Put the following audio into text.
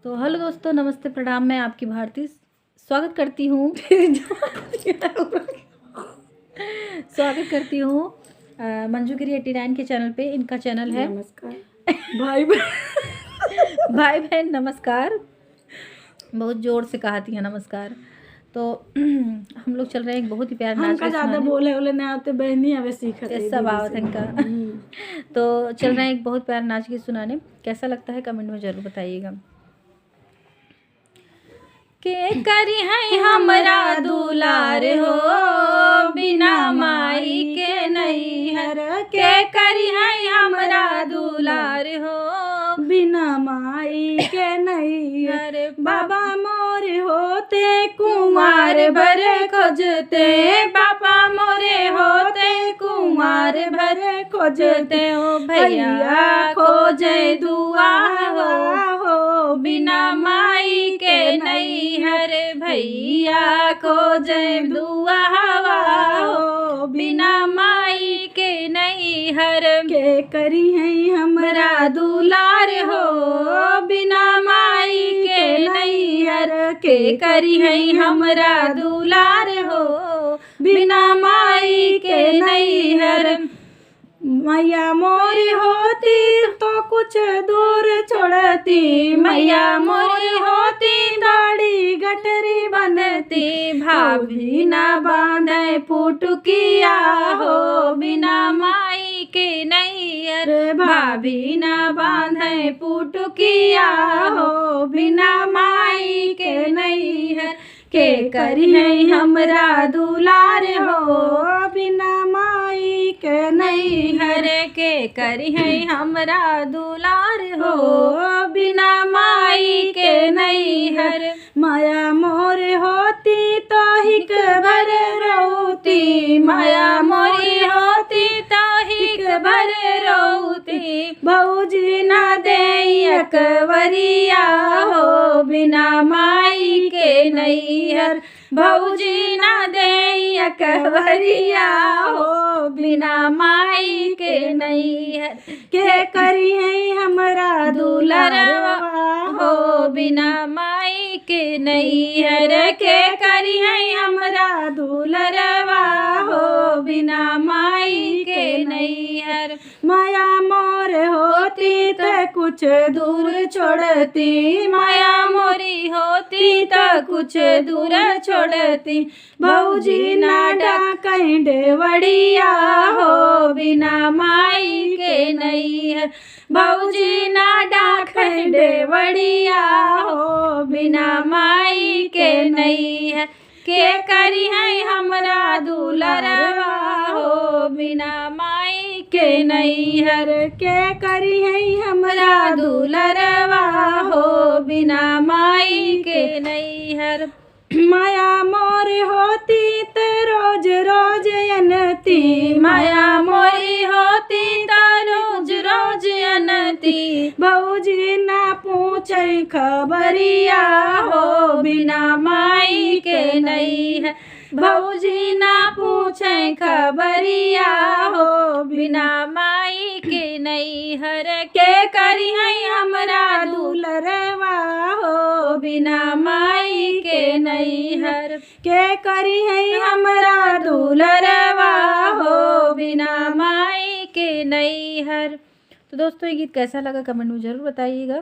तो हेलो दोस्तों, नमस्ते, प्रणाम। मैं आपकी भारती स्वागत करती हूँ स्वागत करती हूँ मंजू गिरी 89 के चैनल पे। इनका चैनल है। नमस्कार भाई बहन भाई बहन नमस्कार। बहुत ज़ोर से कहा थी नमस्कार। तो हम लोग चल रहे हैं एक बहुत ही प्यारा नाच हमका ज़्यादा बोले बोले ना आते, बहनी हमें सीखत सब आवत इनका। तो चल रहे हैं एक बहुत प्यारा नाच गीत सुनाने। कैसा लगता है कमेंट में ज़रूर बताइएगा। के करी है हमरा दुलार हो, बिना माई के नैहर। के करी है हमरा दुलार हो, बिना माई के नैहर। बाबा मोरे होते कुंवार भर खोजते, पापा मोरे होते कुंवार भर खोजते। हो भैया खोजे दुआ हो, बिना माई के नैहर। भैया खोजे दुआ हो, बिना माई के नैहर। के करी है हमरा दुलार हो, बिना माई के नैहर। के करी है हमरा दुलार हो, बिना माई के नैहर। मैया मोरी होती तो कुछ दूर छोड़ती, मैया मोरी होती दाढ़ी गठरी बनती। भाभी ना बांधे पुटकिया हो, बिना माई के नैहर। भाभी ना बांधे पुटकिया हो, बिना माई के नैहर। के करी है हमरा दुलार हो, बिना माई के नैहर। के करी है हमरा दुलार हो, बिना माई के नैहर। माया मोर होती तो हिक भर रोती, माया मोरी होती तो हिक भर रोती। भौजी ना दे अकबरिया हो, बिना माई के नैहर। भौजी ना दे अकबरिया हो, बिना माई के नैहर। के करी है हमरा दुलरवा हो, बिना माई के नैहर। के करी है हमरा दुलरवा हो, बिना माई के नैहर। माया मोर होती तो कुछ दूर छोड़ती, माया मोरी होती तो कुछ दूर छोड़ती। भौजी ना डाकई देवड़िया हो, बिना माई के नैहर। भौजी ना डाकई देवड़िया हो, बिना माई के नैहर। के करी है हमरा दुलरवा हो, बिना माई के नैहर। के करी है हमरा दुलरवा हो, बिना माई के नैहर। माया मोर होती ते रोज रोज अनती, माया मोरी होती तो रोज रोज अनती। भौजी ना पूछे खबरिया हो, बिना माई के नैहर। भौजी ना पूछे खबरिया हो, बिना माई के नैहर। के करी है हमरा दुलरवा हो, बिना माई के नैहर। के करी है हमरा दुलरवा हो, बिना माई के नैहर। तो दोस्तों ये गीत कैसा लगा कमेंट में ज़रूर बताइएगा।